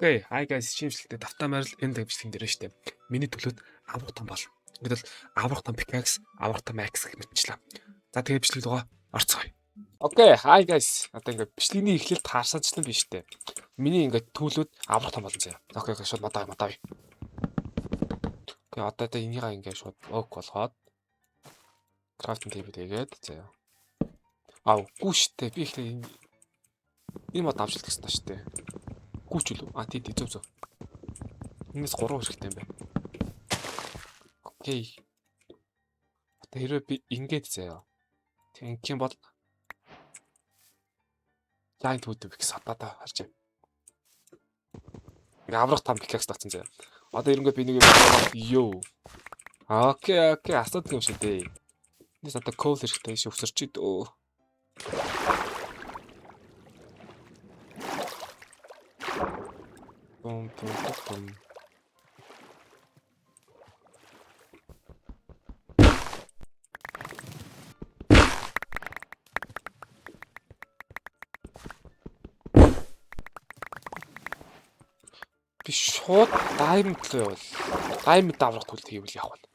Okay, hi guys, шинэчлэлтэй тавтай морил энэ бичлэгэн дээр штэ. Миний төлөөд аврах том болно. Ингээд бол аврах том pickaxe, аврах том axe гэх мэтчлээ. За тэгээ бичлэг рүүгээ орцгоё. Okay, hi guys. Одоо ингээд бичлэгний эхлэлд харсанчлан биш штэ. Миний ингээд төлөөд аврах том болно заяа. Okay, okay, шууд модаа модаа. Okay, одоо одоо энийгээ ингээд шууд ок болгоод crafting table хийгээд заяа. Аа, үгүй штэ. Би эхлээ энэ мод авч гэсэн та штэ. Гүч үлээ. А тий тий зөв зөв. Энэс 3 хэрэгтэй юм байна. Okay. Одоо хэрвээ би ингэж заяа. Тэг ингэх юм бол Giant Wood гэсэн одоо та харж байна. Ингээ аврах там pickaxe татсан заяа. Одоо ерөнхийдөө би нэг юм ёо. Okay, okay, асуудал юм шиг дээ. Энэс одоо coal хэрэгтэй шүү өсөрч идөө. Бум бум бум. Би шууд diamond руу явбал diamond аврах төлөлт хийвэл явах бол.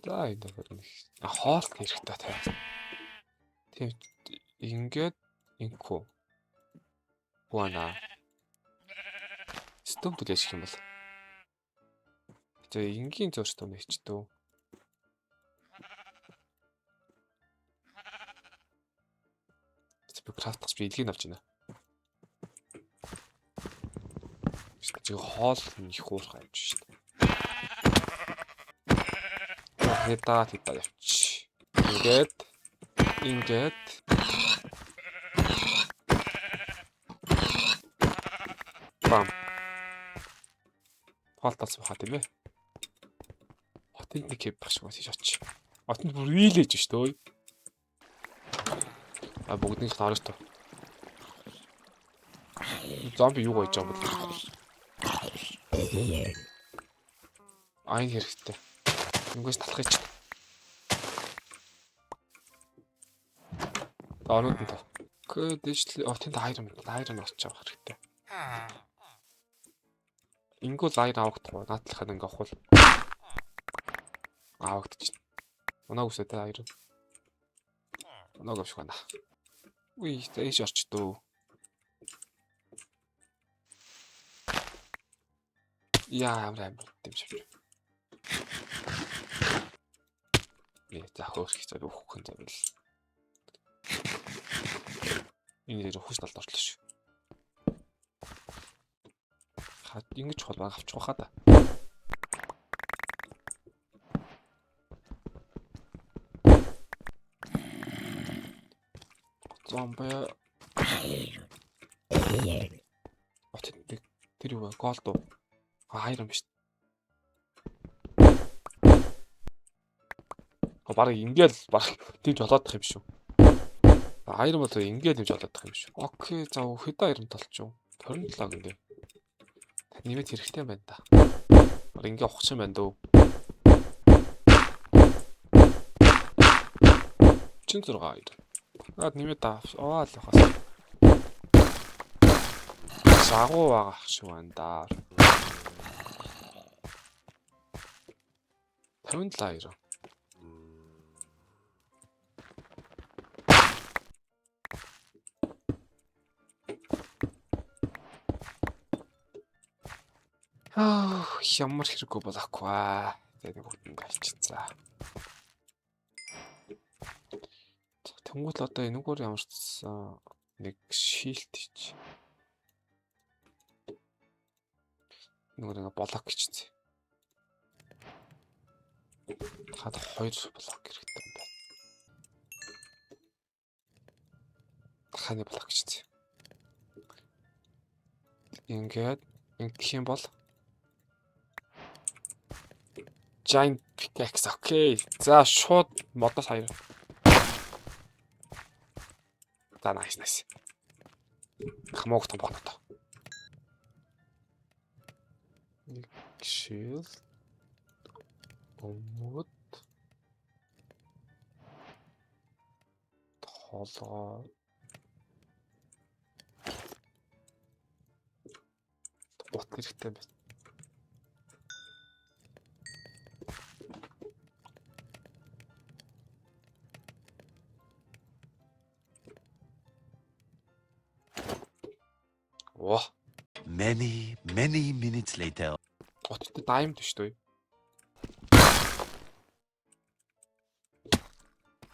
За энэ нэг хоолт хэрэгтэй таа. Тийм ингээд инкүү. Гуана. Стом төлөж яах юм бол. Тэгээ энгийн зурштай нэчдүү. Би крафтах би илгийг авч байна. Чи хоол нь их уурхай юм шүү дээ. Хэдаа тэдаа явчих. Ингээд ингээд бам. Хоол талсан баха тийм ээ. Хотын нэг кеб багш маш очиж. Хотод бүр вилэж шүү дээ. А бүгднийг орож тав. Зомби юу гоёж байгаа юм бэ? Айн хэрэгтэй. Ингээс талхыг чи. Ороод нь тав. Кэ дэжл о тэнд iron iron очиж байгаа хэрэгтэй. Ингүүл iron авагдахгүй. Наадлахад ингээ авах бол авагдчихна. Унааг үсээ тэ iron. Унааг авчих байна. Үгүй ээш орчдөө. Яа амар амар дэмж авч. Нэ за хөөх их зав өгөх юм забил. Энэ дээр хөөс талд орлоо шүү. Хад ингэж чухал баг авчих байхаа да. Зомби. От тэр юу вэ? Голд уу? А iron биш. Бараг ингээл бараг дэмж болоодох юм шүү. Iron бол ингээл дэмж болоодох юм шүү. Окей, за хэдэн iron толч юу? 27 гэнэ. Нэмэт хэрэгтэй юм байна да. Бараг ингээ ухчих юм байна дөө. 46 iron. Наад нэмэт аваа л явахаас. Агуу байгаа шиг байна да. 57 iron. Аа, ямар хэрэггүй болохгүй аа. Тэгээ нэг бүгд ингээ алчицаа. Тэнгүүт одоо энэгээр ямар ч гэсэн нэг шилт хийж. Энэгээр ингээ блок хийчихсэн. Хад 2 блок хэрэгтэй юм байна. Ханы блок хийчихсэн. Ингээд ингэх юм бол Giant pickaxe. Okay. За шууд модоос хаяр. За nice nice. Хамаагүй том байна одоо. Нэг shield. Өмөд. Толгой. Бут хэрэгтэй юм байна. Оо. Many, many minutes later. Оттой diamond шүү дээ.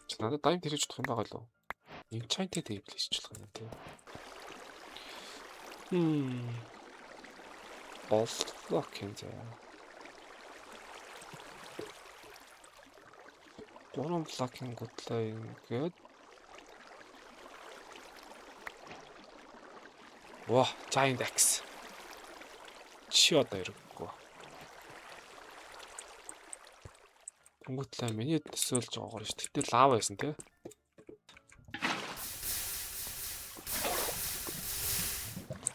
Чи надад diamond хэрэгж чадах юм байгаа лөө. Enchanted table хийж болох юм тий. Боллоо гэн заа. 3 блокийн гутлаа ингээд. Во, giant axe. Чи одоо ирэхгүй. Тэнгүүтлээ миний төсөөлж байгаагаар шүү. Тэгтэл лава байсан тий.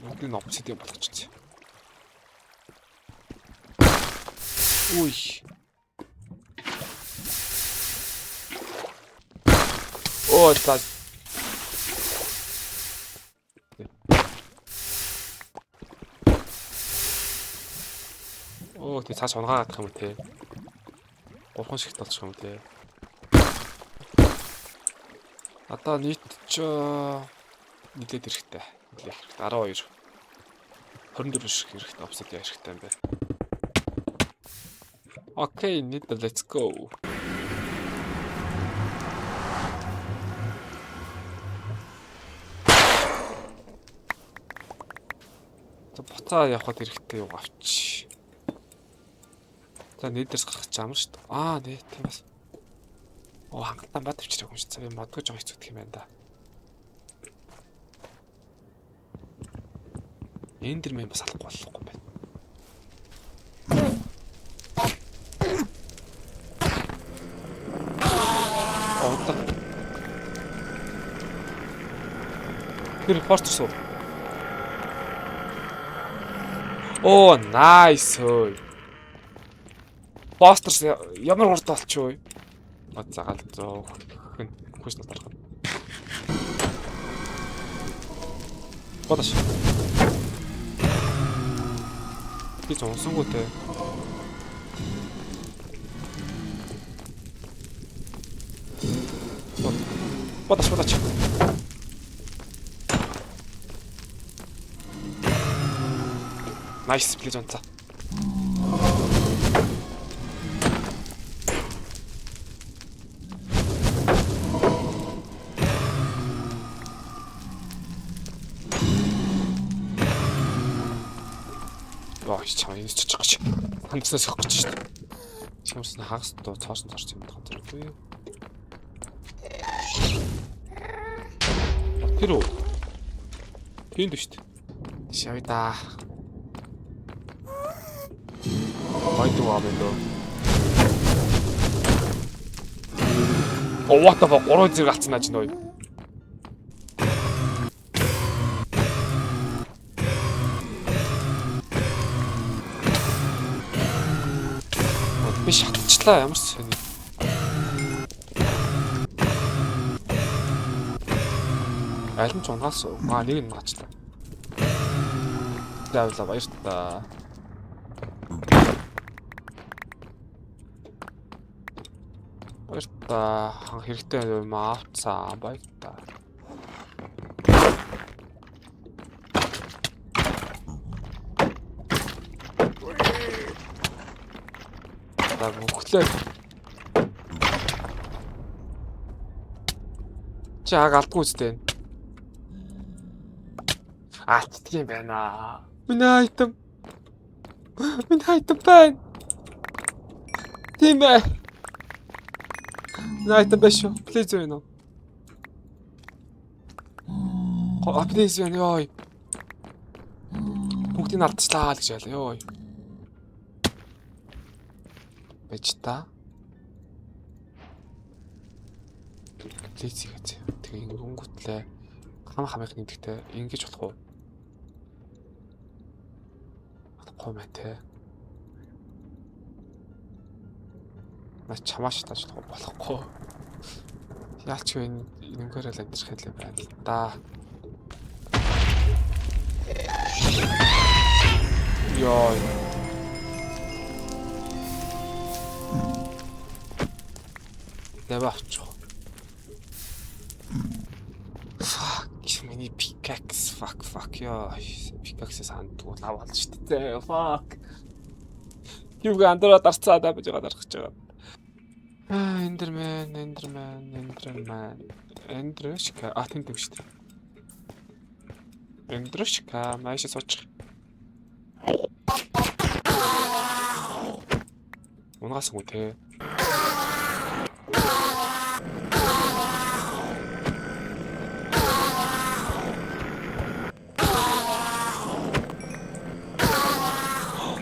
Нүдний obsidian болгочихсон. Уй. Оо та. Оо тий цааш унгаад юм те. 3 шигт болчих юм те. Одоо нийт ч нийлээд эрэхтэй. Нийлээд хэрэгтэй. 12 24 шиг хэрэгтэй obsidian хэрэгтэй юм байна. Okay, нийт let's go. За буцаа явхад хэрэгтэй юу авч. За нийтээс гарах ч амар шүү дээ. Аа нэ тийм бас. Оо хангалттай бат авчираагүй юм шиг. За би модгүй жоо хэцүү юм байна да. Энэ дэр мэн бас алахгүй болохгүй юм байна. Одоо. Тэр форс суу. Оо, nice хөөе. Постерс ямар хурд болчихоо. Од загаал зөөхөн хүч надарах. Бодош. Би зонсонгүй те. Бодош бодош. Nice please онцоо. Яа, чам энэ ч чаж гэж. Хандснаас явах гэж шүү дээ. Чамсна хагас дуу цоосон цорч юм газаргүй. Тэр үү? Тэнд шүү дээ. Тийш явъя да. Гойд уу юм дөө. Oh, what the fuck? 3 зэрэг алдсан наач нөө. Би шатчихлаа ямар ч сони. Аль нь ч унаасан. Аа нэг нь гаачлаа. Заавал баяртай. Баяртай. Хэрэгтэй юм авцаа. Баяртай. За мөхлөө. Чи аг алдгүй үстэй. Алддаг юм байна. Миний item. Миний item байна. Тийм ээ. Миний item биш шүү. Please байна уу? А please байна ёо. Бүгдийг алдчихлаа л гэж байлаа ёо. Байж та. Please хийгээч. Тэгээ ингэнгүүтлээ хам хамыг нэмдэгтэй ингэж болох уу? Болохгүй мэ те. На чамааш тааж болохгүй. Яалч вэ энэ энэгээр л амьдарч хэлээ байна л да. Йоо. Даваа авчих. Fuck, миний pickaxe, fuck, fuck, ёо. Pickaxe сандгүй лав болно шүү дээ. Fuck. Юуг андураа дарцаа даа бижгаа дарах гэж байгаа. Аа, Enderman, Enderman, Enderman. Enderшка. А, тэнд юм шүү дээ. Enderшка, маашаа суучих. Унгаас гоо те.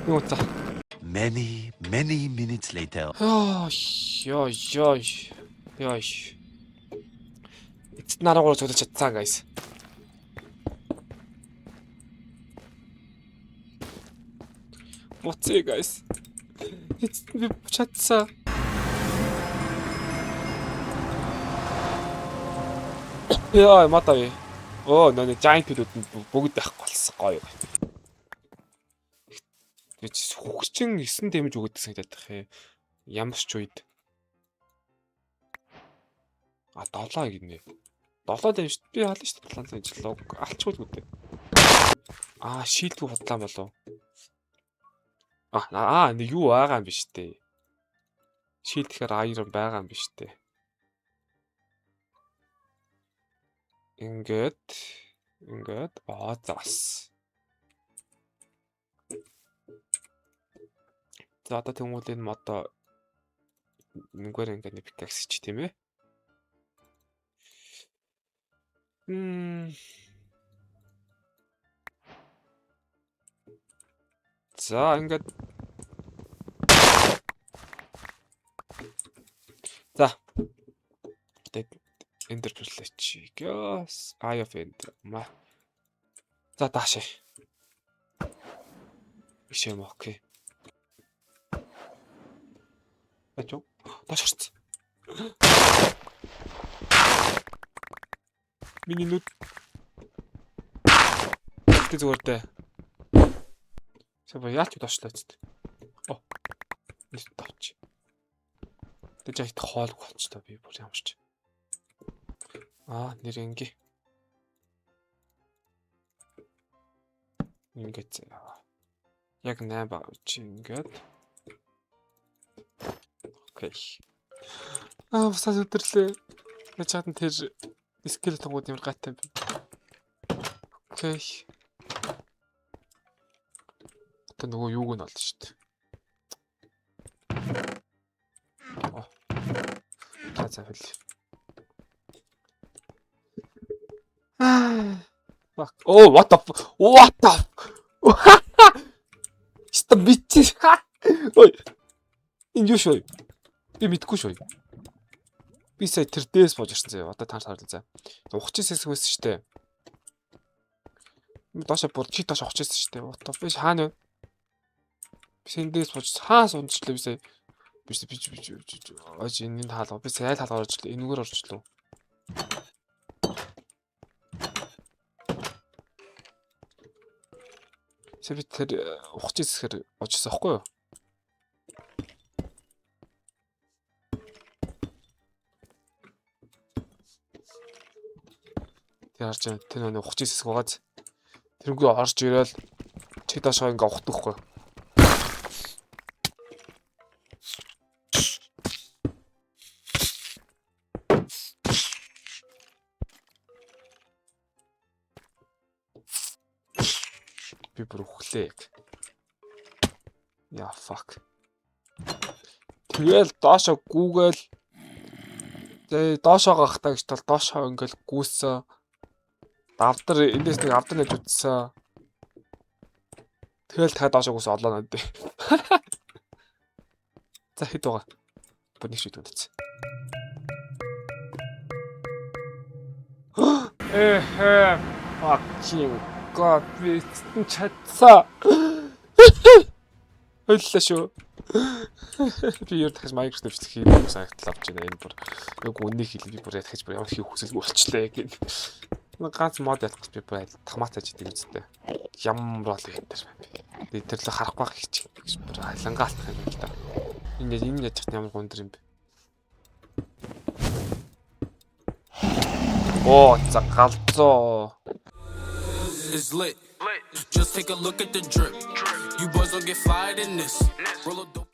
Юу за. Many, many minutes later. Йоо, ёо, ёо. Ёо. Эцэст нь 13 цуглаж чадсан guys. Буцъя guys. Эцэст нь би чадсан. Яа, мата. Оо, нөө giant пилүүд нь бүгд байхгүй болсон гоё. Тэгэж хөгчин 9 дэмж өгöd санагдаад байх юм. Ямар ч үед. А 7 гинэ. 7 дэмж би хална шүү дээ 7 дэмж лог алчгүй л үү. Аа, шийдвүү худлаа болов. Аа, нэг юу байгаа юм биш үү? Шийдэхээр iron байгаа юм биш үү? Ингээд ингээд аа зас. За одоо тэгвэл энэ модоо нэггээр ингээд нэг pickaxe чи тийм ээ. За ингээд за тэгээд Ender Pearl чиг. Eye of Ender. Ма. За даашаа. Биш юм окей. Ачуу. Доош гарцсан. Миний нүд. Тэ зүгээр дээ. Сэбэ яалч доошлоо зү. О. Нэг тавч. Тэ жаа их хоолгүй болчихлоо би бүр ямар ч. Аа, нэр инги. Ингээд яг 8 байгаа чи ингээд. Окей. Аа, бусаас өдөрлөө. Яаж чадан тэр скелетонгууд ямар гайтай юм бэ? Окей. Одоо нөгөө юуг нь олно шүү дээ. Оо. За за хөл. Аа. Fuck. Oh, what the what the Ста бичи. Ой. Энэ юу шүү? Би мэдгүй шүү. Би сая тэр дээс бууж ирсэн заяа. Одоо та нар харлаа заа. Ухаж ирсэн хэсэг байсан шүү дээ. Доошо бүр чи доош ухаж ирсэн шүү дээ. What the би хаана вэ? Би сая дээс бууж хаа сунжлаа би сая. Би би би аж энэ хаалга би сая аль хаалгаар орчлоо. Энэгээр орчлоо. Сая би тэр ухаж ирсэхээр очсон байхгүй юу? Тэр харж байна. Тэр нэг ухаж хэсэг байгааз. Тэрнгүй орж ирээл чи доошоо ингээ ухдаг хгүй. Би бүр үхлээ яг. Яа fuck. Тэгэл доошоо гүүгээл тэгээ доошоо гахтаа гэж тал доошоо ингээл гүйсэн. Давдар эндээс нэг авдар нэж утсан. Тэгэл та доошоо гүйсэн олоо надад. За хэд байгаа? Бүр нэг шийдвэр үзсэн. Эхэ fucking god би чадсан. Хойллоо шүү. Би ер дахиж Minecraft бичлэг хийх санагдлаа авч байна. Энэ бүр яг үннийг хэлээ би бүр дахиж бүр ямар хийх хүсэлгүй болчлээ гэх. Нэг ганц mod ялах гэж би бүр томат аж идэв үстэй. Ямар бол юм дээр байна бэ. Тэр л харахгүй байх гэж бүр алангаалтах юм л да. Энэ яаж ямар гундар юм бэ? Оо, за галзуу. It's lit. Just take a look at the drip. You boys don't get fired in this. Roll a dope.